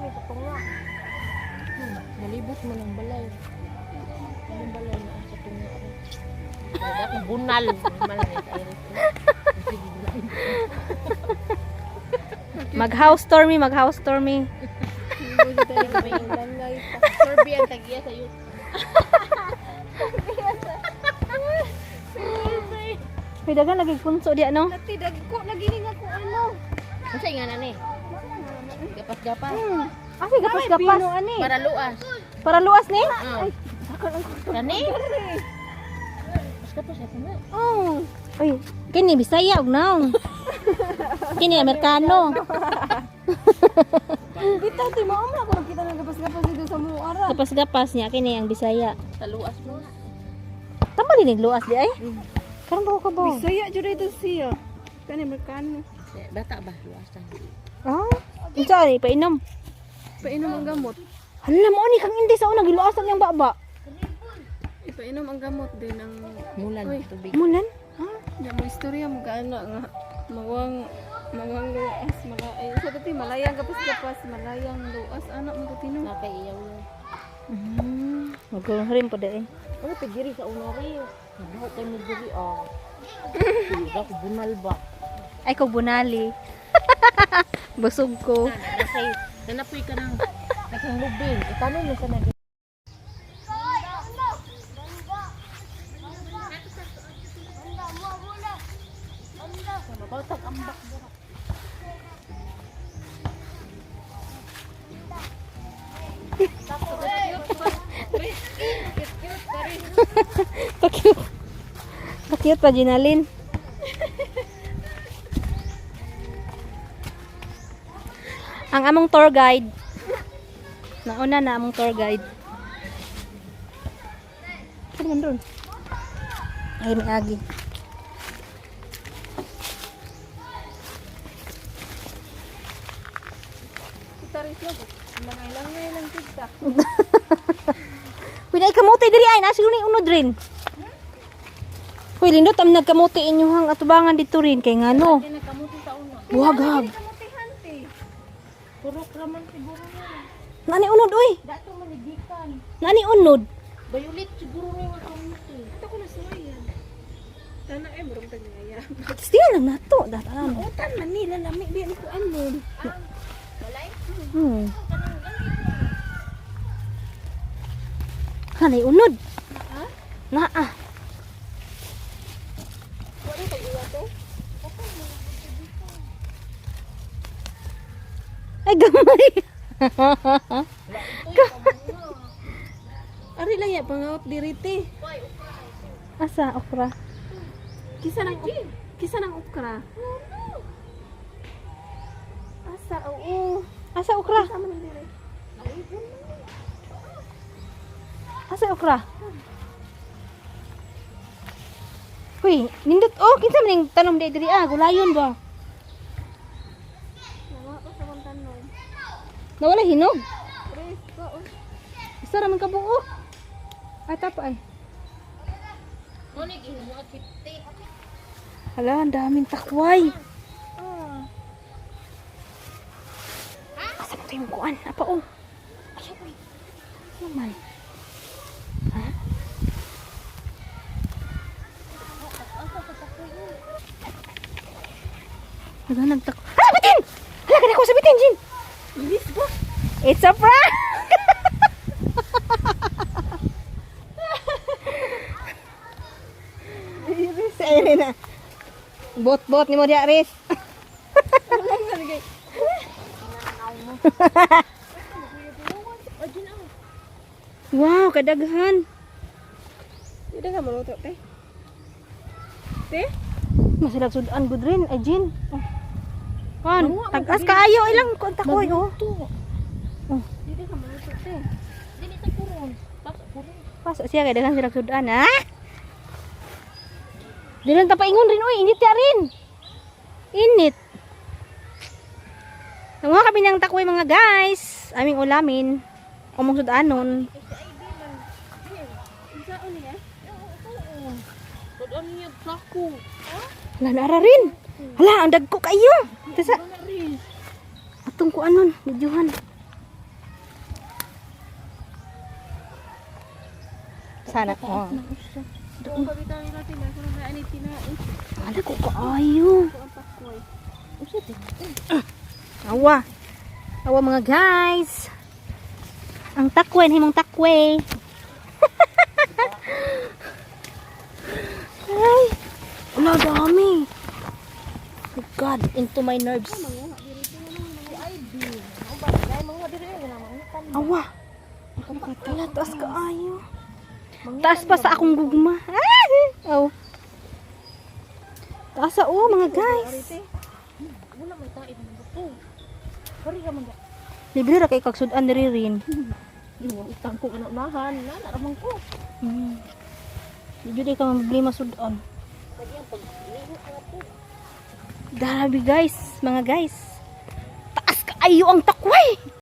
mi sa tunga. Nalibot mo ng balay. Anong balay na sa tunga ako. Wala akong bunal. Malay tayo. Mag-house tour mi, mag-house tour mi. Survey ang tagiya sa iyo. May dagan lagi punso diya, no? Nati dagko nagining ako ano. Unsa nga na ni? Gapas-gapas. Asa gapas-gapas. Pino ani. Para luas. Para luas ni? Ay. Kani? Gapas-gapas ako na. Oh. Uy, kini Bisaya og naong. Kini Amerikano. Bitaw ti mao man ako nakita ng gapas-gapas dito sa muara. Gapas-gapas niya kini ang Bisaya. Sa luas mo. Tama din luas di ay. Karon ba ko ba? Bisaya jud ito siya. Kani Amerikano. Eh, bata ba? Luas ta. Ah, unsa ni painom? Painom ang gamot. Hala mo ni kang hindi sa una giluasan niyang baba. Ipainom ang gamot din ang Mulan Uy. tubig. Mulan? Ya mo istorya mo gaana nga mawang mawang luas malay sa dati malayang gapas-gapas malayang luas anak mo tino. Nakaiyaw yun. Magulong rin po di ay. Ano pigiri sa una rin? Nabuhat tayo mo diri ah. Ako bunal ba? Ay ko bunali. Busog ko. Nakay, nanapoy ka ng nakang lubing. Itanong mo sa nag. Mabatag ambak dira. Pakute. Pakute pa Ginalin. Ang among tour guide. Nauna na among tour guide. Ano man doon? Ay, may agi. Kita rin siya. Langay-langay lang kita. Uy, naay kamote diri ay nasa ni unod rin. Uy, lindot am nagkamote inyohang atubangan dito rin kay ngano. Nagkamuti sa una. Buhagag. Kamotihante. Purok raman siguro niya. Nani unod uy. Dato manigikan. Nani unod. Bayulit siguro niya nga kamuti. Ito ko na suwayan. Tana eh murong tagngaya. Still lang nato datan. Utan Manila lami di ko anon. Hanay unod. Naa. Ay gamay. Ari lang ya pangaot diriti. Asa okra? Kisa nang okra. Asa oo. Asa okra? Sama nang dire. Asa okra? Uy, nindot oh, kinsa man ning tanom di diri ah, gulayon ba? Nawa ko sa kong tanom. Nawala hinog. Presko. Oh. Isa ra man ka buok. Ay tapa ay. Ngunit inuwa 50. Hala, ang daming takway. Ah. Asa man tayo kuan? Apa oh. Ay, uy. Ano man? Ha? Naghanag tak. Hala, bitin! Hala, kada ko sa bitin, Jin! Bilis ba? It's a prank! Sa na. Bot-bot ni mo diya, Riz. Wow, kadaghan. Hindi ka maluto te. Te? Masilag sudan gud rin, ay Jin. Oh. Kan, tag-as kaayo ilang kun takoy oh. Oh, Hindi ka maluto te. Dili sa puron. Pasok puron. pasok siya kay daghan silag sudan ha. Dili lang tapaingon rin oy, init ya rin. Init. Nanguha kami ng takoy mga guys. Aming ulamin. Umong sudanon. Unsaon niya? Tudon niya plako. Hala, naara rin. Hala, ang dagko kayo. Tasa, Wala rin. atong kuanon, videohan. Sana. Oh. Doon pa bitaw natin na kung na ani tinain. Ala ko kaayo. Ko ang pakoy. Usa din. Awa. Awa, mga guys. Ang takwe, himong takwe. Ay, wala dami. Oh God, into my nerves. Si Ivy. Mao ba? Dai mga diri na mga tan. Awa. Wala, taas kaayo. Taas pa sa akong gugma. Ah! Oh. Taas sa oh, mga guys. Wala may taid ng buto. Kari ra man. Libre ra kay kagsudan diri rin. Utang ko kana unahan, na naramang ko. Di jud ka problema sudan. Lagi ang paglihok nga po. Grabe guys, mga guys. Taas kaayo ang takway.